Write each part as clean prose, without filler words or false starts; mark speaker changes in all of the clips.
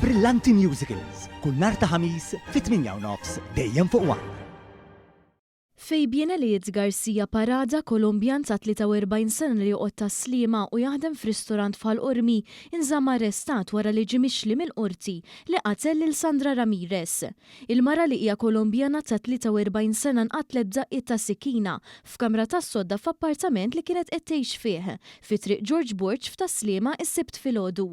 Speaker 1: Brillanti Musicals, kull nhar ta' Ħamis fit-8 u nofs dejjem fuq One.
Speaker 2: Fabian Elias Garcia Parada, Kolombjan ta' 43 sena li joqgħod Tas-Sliema u jaħdem f'ristorant f'Ħal Qormi, inżamm arrestat wara li ġie mixli mill-Qorti li qatel lil Sandra Ramirez. Il-mara li hija Kolombjana ta' 43 sena nqatlet b'daqqiet ta' sikkina f'kamra tas-sodda f'appartament li kienet qed tgħix fih, fi Triq Ġorġ Borg f'Tas-Sliema s-Sibt filgħodu.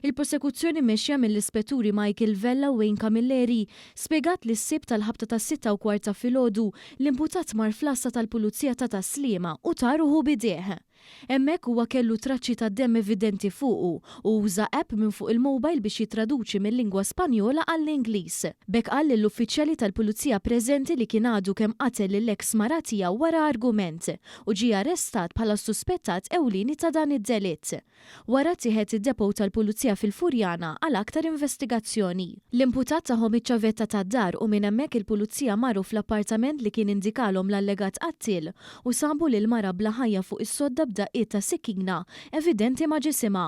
Speaker 2: Il-prosekuzzjoni mmexxija mill-Ispetturi Michael Vella u Wayne Camilleri spjegat li s-Sibt għall-ħabta tas-sitta u kwart ta' filgħodu l-imputat mar fl-għassa tal-Pulizija ta' Tas-Sliema u ta ruħu b'idejh. Hemmhekk huwa kellu traċċi ta' demm evidenti fuqu u uża app minn fuq il-mobile biex jittraduċi mil-lingwa Spanjola għall-Ingliż. B'hekk qal lill-uffiċjali tal-Pulizija preżenti li kien għadu kemm qatel lill-eks mara tiegħu wara argument u ġie arrestat bħala s-suspettat ewlieni ta' dan id-delitt. Wara ttieħed id-depot tal-Pulizija fil-Furjana għal aktar investigazzjoni. L-imputat tahom iċ-ċavetta tad-dar u minn hemmhekk il-Pulizija marru fl-appartament li kien indikalhom l-allegat qattiel u sabu lill-mara bla ħajja fuq is-sodda b'daqqiet ta' sikkina evidenti ma' ġisimha.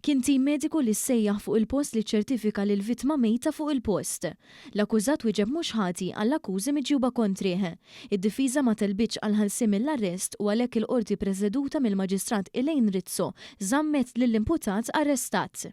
Speaker 2: Kien tim mediku li ssejjaħ fuq il-post li ċċertifika li l-vittma mejta fuq il-post. L-akkużat wieġeb mhux ħati għall-akkużi miġjuba kontrih. Id-difiża ma telbitx għall-ħelsien mill-arrest u għalhekk il-Qorti preseduta mill-Maġistrat Elaine Rizzo żammet lill-imputat arrestat.